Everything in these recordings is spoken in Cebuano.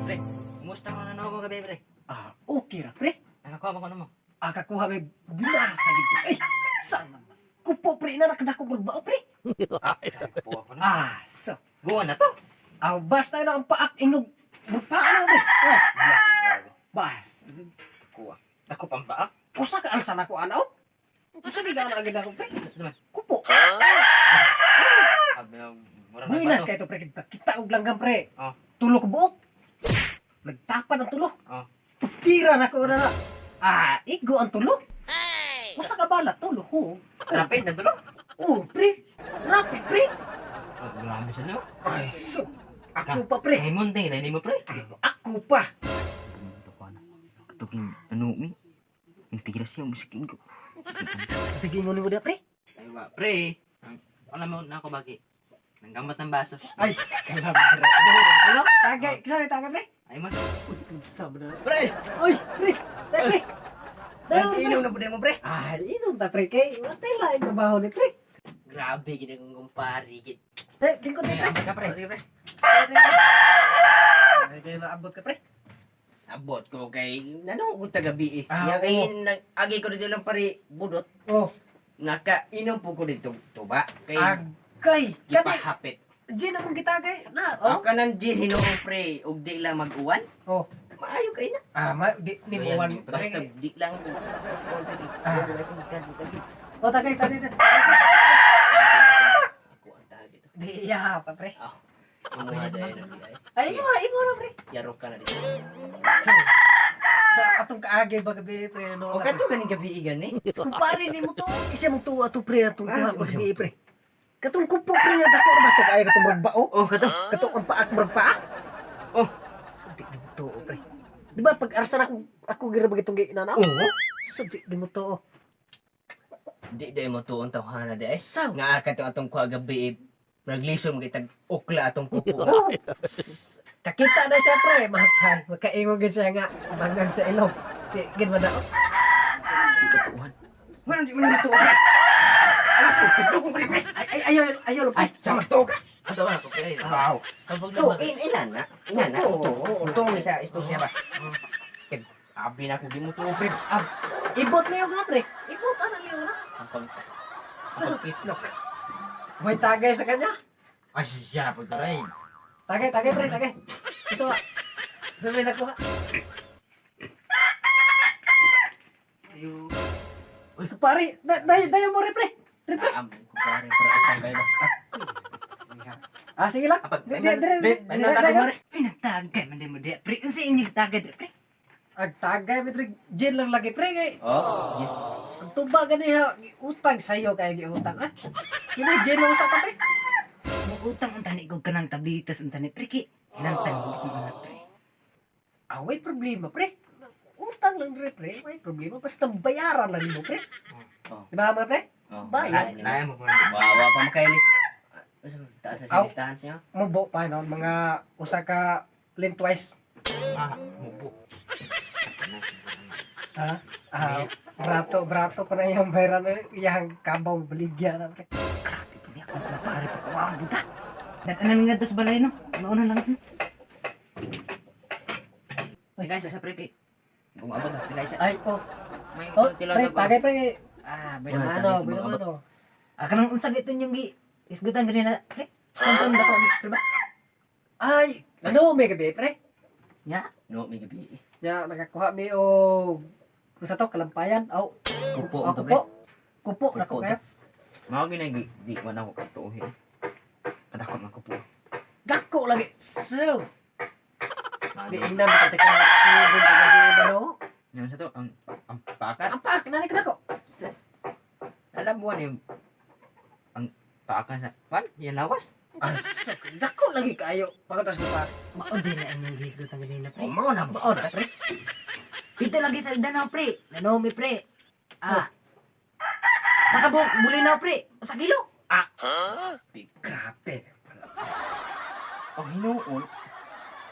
Pre, kumusta man ano mo gabi, pre? Ah, okay ra, pre. Nakakuha ba ko namo? Ah, kakuha may binasa gid, pre. Ay, sana man. Kupo, pre, na nakadako magbao, pre. Kuha ko na. Ah, so. Guwa na to. Ah, basta na ang paak ingog. Magpaano, pre. Ah, basta. Kuha. Dako pang baak. Usa ka alsa na ko anaw. Usa di gana agad ako, pre. Sama. Kupo. Abi na mura na Buinas ba to? kay to, pre. Kita og langgam, pre. Oh. Tulo ka buok. Nagtapan ang tulo. Oh. Pira na ko na na. Ah, igo ang tulo. Usa ka bala tulo ho. Rapid na tulo. Oh, pre. Rapid, pre. Oh, grabe sa no. Ay, so. Ako pa, pre. Ay, munting na mo, pre. Ako pa. Katuging ano mi? Intira siya musik ko. Sige, ingon mo da, pre. Ay wa, pre. Ang alam mo na ako bagi. Nanggamot ng baso. Ay, kalam, pre. Ano? Tagay, sorry, tagay, pre. Ay man. Uy, unsa man na. Pre! Uy, pre. Dai, pre. Dai, pre. Inom na po mo, pre. Ah, inom ta, pre. Kay, watay lang ang trabaho ni pre. Grabe, ginagong kumpare. Gid. Dai, lingkod ni Ay, pre. abot ka, pre. Sige, pre. Ay, kayo naabot ka, pre. Abot ko kay nanong ko tagabi eh. Ah, Ya kay nag agi ko dito lang pare budot. Oh, Nakainom po ko dito tuba kay agay. Kani, gipahapit. gin akong gitagay. Na, oh. Oh. Kanang gin hinuon, pre, ug di lang mag-uwan. Oh. Maayo kay na. Ah, ma, di, ni buwan. Basta di lang basta pre. Ah. Ah. Oh, tagay, tagay. Tagay. Ako ang tagi to. Di, iya pa, pre. Ah. Imo na dahil na di ay. Ay, imo na, pre. Yaro ka na dito. Sa atong kaagay ba gabi, pre, no? O kato ganing gabi gani. Kumpare ni mo to. Isa mo tuwa to, pre, atong Ah, kuha pa gabi, pre. Katong kupo, pre, nga dako na ba to kaya katong magbao? Oh, kato. Katong ang paak magpaa? Oh. Sabi di mo to, pre. Di ba pag arsan ako ako gira ba gitong ginanaw? Oo. Sabi di mo to. Di dai mo tuon tawhana di ay. Saw. Nga kato atong kuha gabi eh. Naglisom kitag ukla atong kupo. Oh. Kakita na siya, pre, matay. Makaingon gid siya nga bangag sa ilong. Di gid man na. Di katuhan. Wala di mo na tuon. Ay, gusto ko pre. Ay ay ayo ayo Ay, sama to ka. Ato ba ako, pre. Wow. Tabog To, na. In ilan na? Ilan na? Oo, oo, oo. Ito ni sa istorya ba? Kay abi na ko di mo tuon, pre. Ah, ibot na yung na, pre. Ibot ana liyo na. Ang pag ang pagpitlok. May tagay sa kanya. Ay, siya na po ito, pre. Tagay, tagay, pre, tagay. Gusto ba? Gusto may nakuha. Ayo. Uy, pare, dayo, dayo mo rin, pre. Pre, pre. Am kumpare pre atang kayo ba? Ah, sige lang. Apag, Di, di, di, di, di, di, di. Uy, nagtagay man din mo di. Pre, unsa inyong tagay, pre? Ang tagay, pre, gin lang lagi, pre. Kay, Oh, gin. ang tuba gani ha, utang sa'yo kaya giutang, ah. Kini, gin lang sa ta, pre. Muutang ang tani kog kanang tablitas ang tani, pre. Kay, hinangtan ko kong anak, pre. Ah, may problema, pre. Utang lang pre, pre. May problema. Basta bayaran lang nimo, pre. Oh. Di ba, mga pre? Oh. Bayad. Naya mo po. Wa wa pa makailis. Taas sa Aw. listahan siya. Mubo pa, no? Mga usa ka lengthwise. Ah, mubo. Ha? Ah, brato, brato pa na yung bayaran na iyang kabaw baligya na, pre. Grabe po niya akong kumpare pagkawang buta. Datanan nga to sa balay, no? Nauna lang ito. Uy, guys, sa pre, kay. Kung abot na, tilay siya. Ay, oh. May Oh, tilaw pre, na ba? tagay, pre. Ah, Wala, bilang ano, tagay, bilang abot. ano. Ah, kanang unsa gito yung gi isgutan ganina, pre? Santon dako, pre ba? Ay, ano, may gabi, pre. Ya. No, may gabi. Ya, nakakuha mi og kusa to, kalampayan. Aw, Kupo oh, to, pre. kupo. Kupo, nako Kupo kayo. Mao gyud gi di man ako katuhi. Kadako man ko po. Dako lagi. So, di Ano? ingnan ba ka ka ano? Yan sa to ang pakat. Ang paak na ni dako. Sus. Alam mo ni ang pakan sa pan, yan lawas. Asa, dako lagi kayo. Pagkatas ko pa. Mao din na inyong gihisgutan ganina, pre. Oh, mao na Mao na, pre. Dito lagi sa Danau, pre. Nanomi, pre. Ah. Sa kabuk, bulinaw, pre. Sa kilo. Ah. Grabe. Oh, hinuon.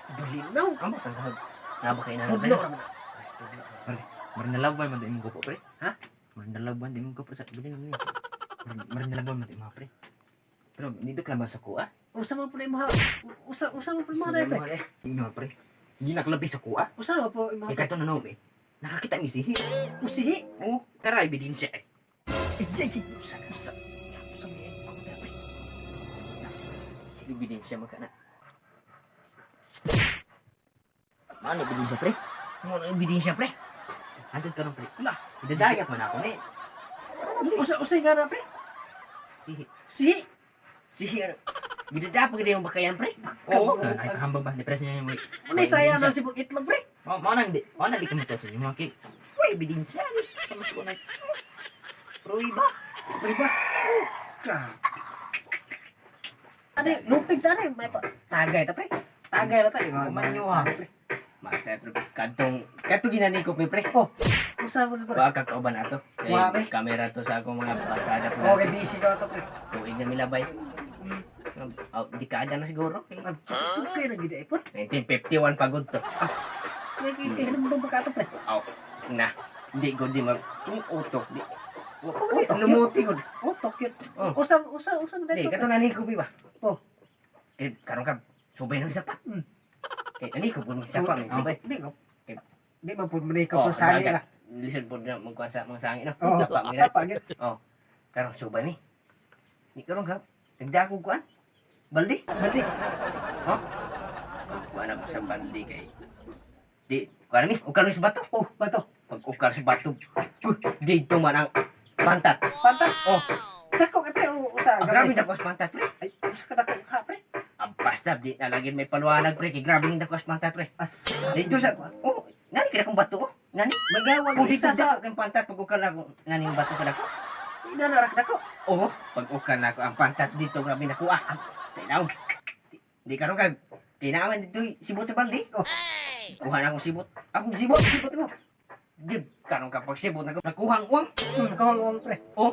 Bulinaw. Amo tang hag. Naba kay na. Tudlo ra man. Marinalaban man di imong kupo, pre. Ha? Marinalaban di imong kupo sa bulinaw niya. Marinalaban man di imong pre. Pero dito ka naman sa kuha. Usa man po na imuha. Usa man po imuha na pre. Inyo pre. Hindi naklabi sa kuha. Usa man po imuha. Kaya Pre. kato na eh. Nakakita mi sihi. Usihi. Oh, tara ebidensya eh. Ay, ay, ay. Usa ka. Usa. Usa man yan. Ako na, pre. Si ebidensya magkana. Ano ebidensya pre? Ano ebidensya pre? Antod ka pre. Wala. Idadayap man ako ni. Usa nga na pre. Sihi. Sihi. Sihi ano? Gidada pa gid yung bakayan pre. Oo. Ay kahambang ba ni pres niya yung Unay saya na si Buk itlog pre. Oh, mao na hindi. Mao na di ka mo to sa inyo mga ki. Uy, ebidensya ni. Kamas ko na. Pruiba. Pre ba? Oh, grabe. Ano yun? Lupig ta na may pa. Tagay ta pre. Tagay na ta. Kuman nyo ha. Matay pre kadtong kadto ginani ko pre. Oh, usa mo na pre. Wa ka kauban ato. Kay Wa, pre. kamera to sa akong mga barkada pre. Okay, busy ka to pre. Tuig na milabay. Oh, dekada na siguro. Ang tukay na gid eh, po. 1951 pagod to. May kay hinumdum pa ka to pre. Oh, na. Hindi ko di mag king utok di. Utok yun. Lumuti ko. Utok yun. Oh. Usa mo Di dito. kato nani ko ba? Oh. Kay karon ka subay ng isa pa. Kay ani ko pud isa pa may subay. Di ko. Kay Di man pud man ikaw sani dagat. na. Lisod pud na magkuha sa mga sangi no. Oh, Sapa mi. sapa gyud. Oh. Karon subay ni. Di karon ka nagdako kuan. Baldi. Balik. Kuan ako sa baldi kay di kuan mi ukar mi sa bato. Oh, bato. Pag ukar sa bato, dito man ang pantat. Pantat. Oh, Dako kay pre o usa ang grabe dako sa pantat pre. Ay, usa ka dako ka pre. Ang basta di na lagi may paluwanag pre kay grabe ng dako sa pantat pre. As Dito sa oh, nani kaya akong bato oh. Nani? Magawa Oh, dito isa sa sa kang pantat pag ukar na ako nani yung bato ka dako. inanarak dako. Oo, pag ukar na ako ang pantat dito grabe nakuha. Sa ilaw. Di karon kag kinaman dito sibot sa balde. Oh. Kuha na akong sibot. Akong sibot. Sibot ko. Di karon kapag sibot na ako nakuha ang uwang. Kawang uwang pre. Oh.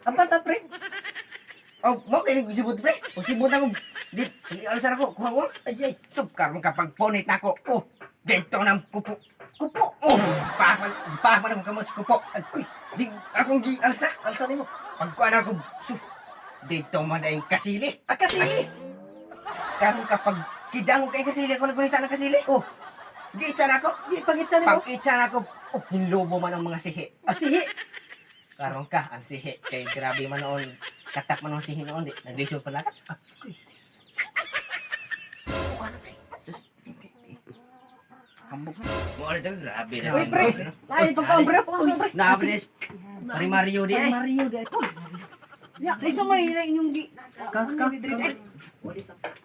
Ang pantat pre. Oh, mo kay sibot pre. Pag sibot ako di alsan ako kuha ang uwang. Ay ay. Sub karon kapag punit na ako. Oh, Dito ng kupo. Kupo. Oh, paman paman akong kamot sa kupo. ay kuy. Di akong gialsa. Alsa nimo. Pagkuha na ako sub dito man ang kasili. Ah, kasili. Karon kapag kidang kay kasili ako nagunita ng kasili. Oh, Giitsa na ako. di pagitsa nimo. Pag itsa na ako, oh, hinlobo man ang mga sihi. Asihi. Karon ka ang sihi kay grabe man noon. Katak man ang sihi noon di. Naglisod pala ka. Kuy. Sus, hindi. hindi. Hambog na. Mo ano to, grabe na. Uy, pre. Ay, pagkaon, pre. Pagkaon, pre. Nabilis. Pare Mario di ay. Mario di ay. Ya, isa may ina inyong gi. Ka ka.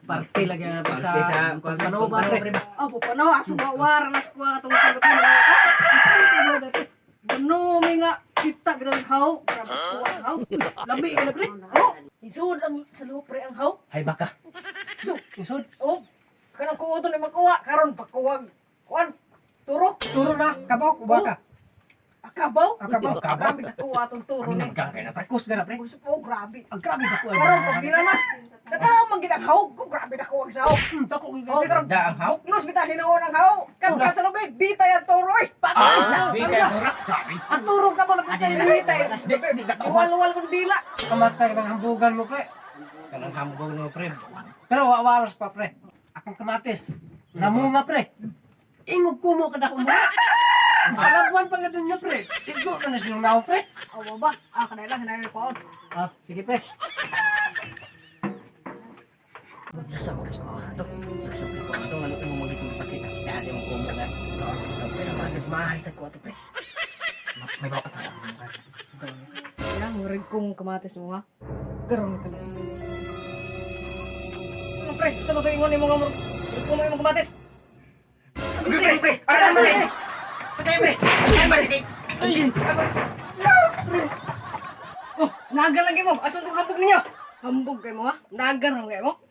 Parte lagi na pre sa Parte sa pagpanaw ba pre. Oh, pupanaw aso ba war nas kuha katong sagot mo ka. Ano may nga kita bitaw ng haw. Grabe kuha ang haw. Lami ka na pre. Oh, isod ang sa luho pre ang haw. Hay baka. So, Isod. oh, kanang kuoto ni makuha karon pagkuwag. Kuan, turo. Turo na kabaw ubaka. Akabaw. Akabaw. Grabe nakuha tong turo ni. Nagkang kay na pre. Takos ka na pre. Oh, grabe. Ang grabe dako. Karon pag na. Nagkaroon man gid ang haw. Ko grabe nakuha ang sahaw. Dako Oh, karon Da ang haw. Buknos bita hinuon ang haw. Kan ka sa lubid, bitay ang turo oy. Patay. Bitay turo. Grabe. Ang turo ka mo na pre. Bitay. Iwal-wal kong dila. Kamatay ng hambugan mo pre. Kanang hambog no pre. Pero wa waros pa pre. Akong kamatis. Namunga pre. Ingog kumo ka dako mo. Palabuan pa nga dun niya pre. Tigo na na siyang nao pre. Awa ba? Ah, kanay lang hinayang ko. Ah, sige pre. Sa mga to. Sa sa ko ato ano mo magitong pakita. Dati mo kumo nga. Mahay sa ko ato pre. May baka tayo. Ya, murag kong kamatis mo ha. Karon ka lang. Ano, pre, sa mo to ingon nimo nga murag kung imong kamatis. Pre pre pre. Ara mo pre. Patay pre. Ay ba sige. Oh, nagar lagi mo. Asan tong hambog ninyo? Hambog kay mo ha? Nagar lang kay mo.